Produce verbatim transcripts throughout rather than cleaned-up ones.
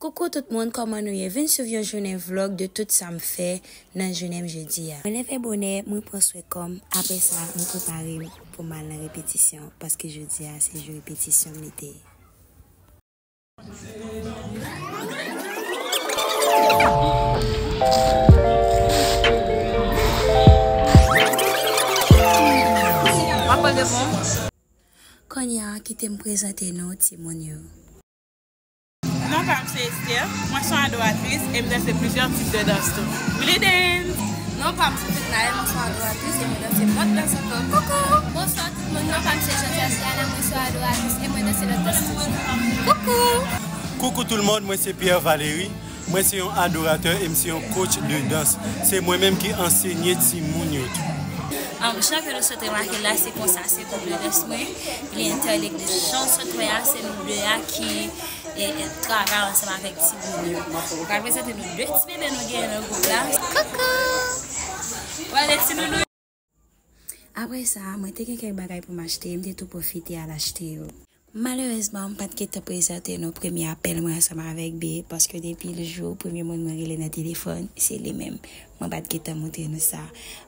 Koukou tout moun, kòman nou ye? Vin swiv yon jounen vlog de tout sa m fè nan jounen m jodi a. Mwen leve bonè, mwen pran swen kò m, apre sa, mwen prepare m pou m al nan repetisyon, paske jodi a se jou repetisyon m li te ye. Kounye a, kite m prezante nou timoun yo. Non pa m se Esther, mwen se yon adoratris e m danse plizyè tip de dans tou. Bleeding! Non pa m se Fitnaelle, mwen se yon adoratris e mwen danse lòt dans ankò. Koukou! Bonswa tout moun, non pa m se Josias Diana, mwen se yon adoratris e mwen danse lòt dans tou. Koukou! Coucou tout le monde, mwen se Pierre Valery, mwen se yon adoratè e m se yon coach de dans. Se mwen menm ki ansenye timoun yo tou. Um, jan ke nou sot remake la, se konsa, se gwoup de dans mwen, li entèlik de jan w sot wè a, se nou de a ki e, e, travay ansanm avèk timoun yo. Mwen pral prezante nou de ti bebe nou genyen nan gwoup la. Koukou! Wale ti nounou! Apre sa, mwen te gen kèk bagay pou m achte, m te tou pwofite al achte yo. Malerezman, m pa t gentan prezante nou premye apèl mwen ansanm avèk Be, paske depi l jou premye moun mwen rele nan telefòn, se li menm. Mwen pa t gentan montre nou sa.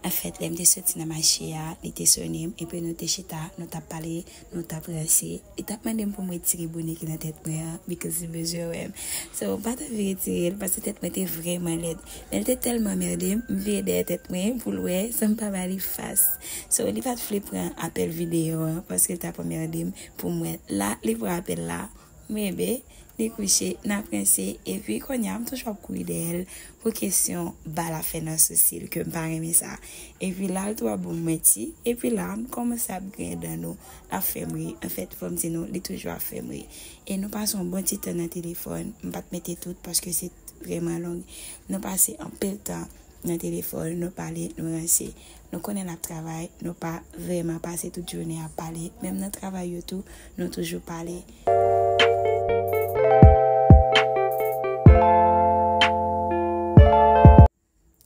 Anfèt, lè m te soti nan mache a, li te sonnen m, epi nou te chita, nou t ap pale, nou t ap ranse. Li t ap mande m pou m retire bonè ki nan tèt mwen an, because li bezwen wè m. So, m pa t anvi retire l, paske tèt mwen te vrèman lèd. Men l te tèlman anmède m, m vire dèyè tèt mwen pou l wè, san m pa ba li fas. So, li pa t vle pran apèl videyo an, paske l t ap anmède m pou m wè. La, li pran apèl la, m renmen, li kouche, n ap ranse, epi kounye a, m toujou ap kouri dèyè l pou kesyon bal ap fè nan sousi l, ke m pa renmen sa. Epi la, l tou ap ban m manti, epi la, m kòmanse ap griyen dan nou, l ap fè m ri. Anfèt, fò m di nou, li toujou ap fè m ri. E nou pase yon bon ti tan nan telefòn, m pa t mete tout, paske se vrèman long. Nou pase anpil tan nan telefòn, nou pale, nou ranse. Nou konnen l ap travay, nou pa vrèman pase tout jounen ap pale. Menm nan travay yo tou, nou toujou pale.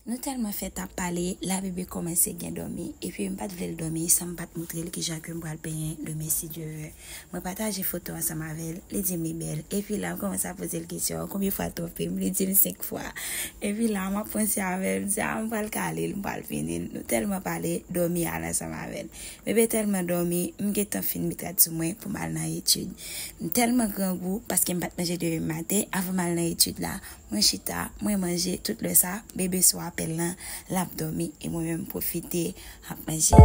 Nou tèlman fè t ap pale, la bebe kòmanse gen dòmi. Epi m pa t vle l dòmi san m pa t montre l kijan ke m pral benyen demen si Dye vle. Mwen pataje foto ansanm avè l, li di m li bèl. Epi la, m kòmanse ap poze l kesyon, konbyen fwa l twonpe m? Li di m senk fwa. Epi la, m ap panse avè l, m di, a, m pral kale l, m pral pini l. Nou tèlman pale, dòmi al ansanm avè l. Bebe tèlman dòmi, m gentan fin met rad sou mwen pou m al nan etid. M tèlman grangou, paske m pa t manje demen maten, avan m al nan etid la, mwen chita, mwen manje, tout lè sa, bebe sou apèl lan, l ap dòmi, e mwen menm m pwofite, ap manje.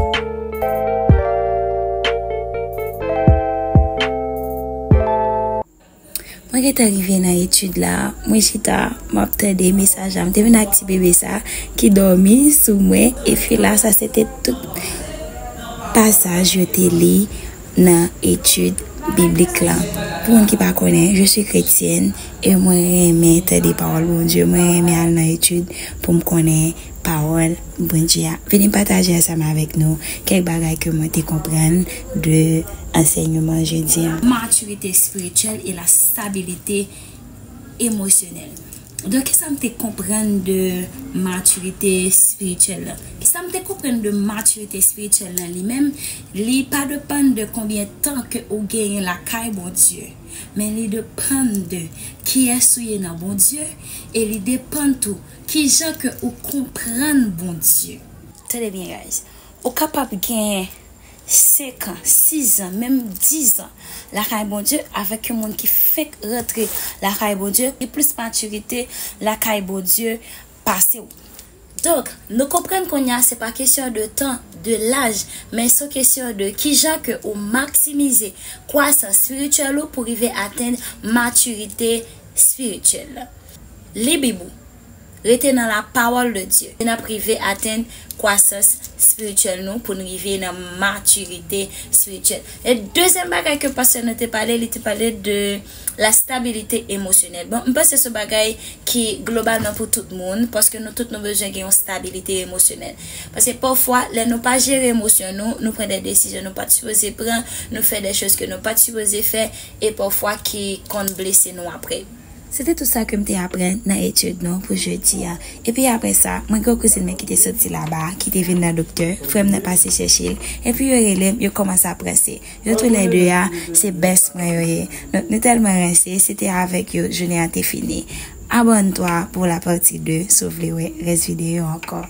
Mwen gentan rive nan etid la, mwen chita, m ap tande mesaj la. M te vin ak ti bebe sa ki dòmi sou mwen, epi la, sa se te tout pasaj yo te li nan etid biblik lan. Pou moun ki pa konnen, je suis chrétienne e mwen renmen tande pawòl Bondye, mwen renmen al nan etid pou m konnen pawòl Bondye a. Vini pataje ansanm avèk nou kèk bagay ke mwen te konprann de ansèyman jodi a. Maturité spirituelle et la stabilité émotionnelle. Donk, kisa m te konprann de matirite espirityèl la? Kisa m te konprann de matirite espirityèl la li menm? Li pa depann de konbyen tan ke ou genyen lakay Bondye, men li depann de kiyès ou ye nan Bondye, e li depann tou kijan ke ou konprann Bondye. Tande byen, guys. Ou kapab gen senk an, sis an, menm dis an lakay Bondye avèk yon moun ki fenk rantre lakay Bondye, li plis matirite lakay Bondye pase w. Donk, nou konprann kounye a, se pa kesyon de tan, de laj, men se yon kesyon de kijan ke ou maksimize kwasans espirityèl ou pou rive atenn matirite espirityèl la. Li Bib ou. Rete nan la pawòl de Dye. E n ap rive atenn kwasans espirityèl nou pou n rive nan matirite espirityèl. E dezyèm bagay ke pastè nou te pale, li te pale de la stabilité émotionnelle. Bon, m panse se yon bagay ki globalman pou tout moun, paske nou tout nou bezwen gen yon stabilite emosyonèl. Paske pafwa, lè nou pa jere emosyon nou, nou pran de desizyon nou pa t sipoze pran, nou fè de choz ke nou pa t sipoze fè, e pafwa ki konn blese nou apre. Se te tout sa ke m te aprann nan etid nou pou jodi a. Epi apre sa, mwen gen yon kouzin mwen ki te soti laba, ki te vin nan doktè, frè m nan pase chèche l, epi yo rele m, yo kòmanse ap ranse. Yo toulède a, se bèst mwen yo ye. Donk, nou tèlman ranse, se te avèk yo jounen an te fini. Abòne twa pou la pati de, si w vle wè rès videyo ankò.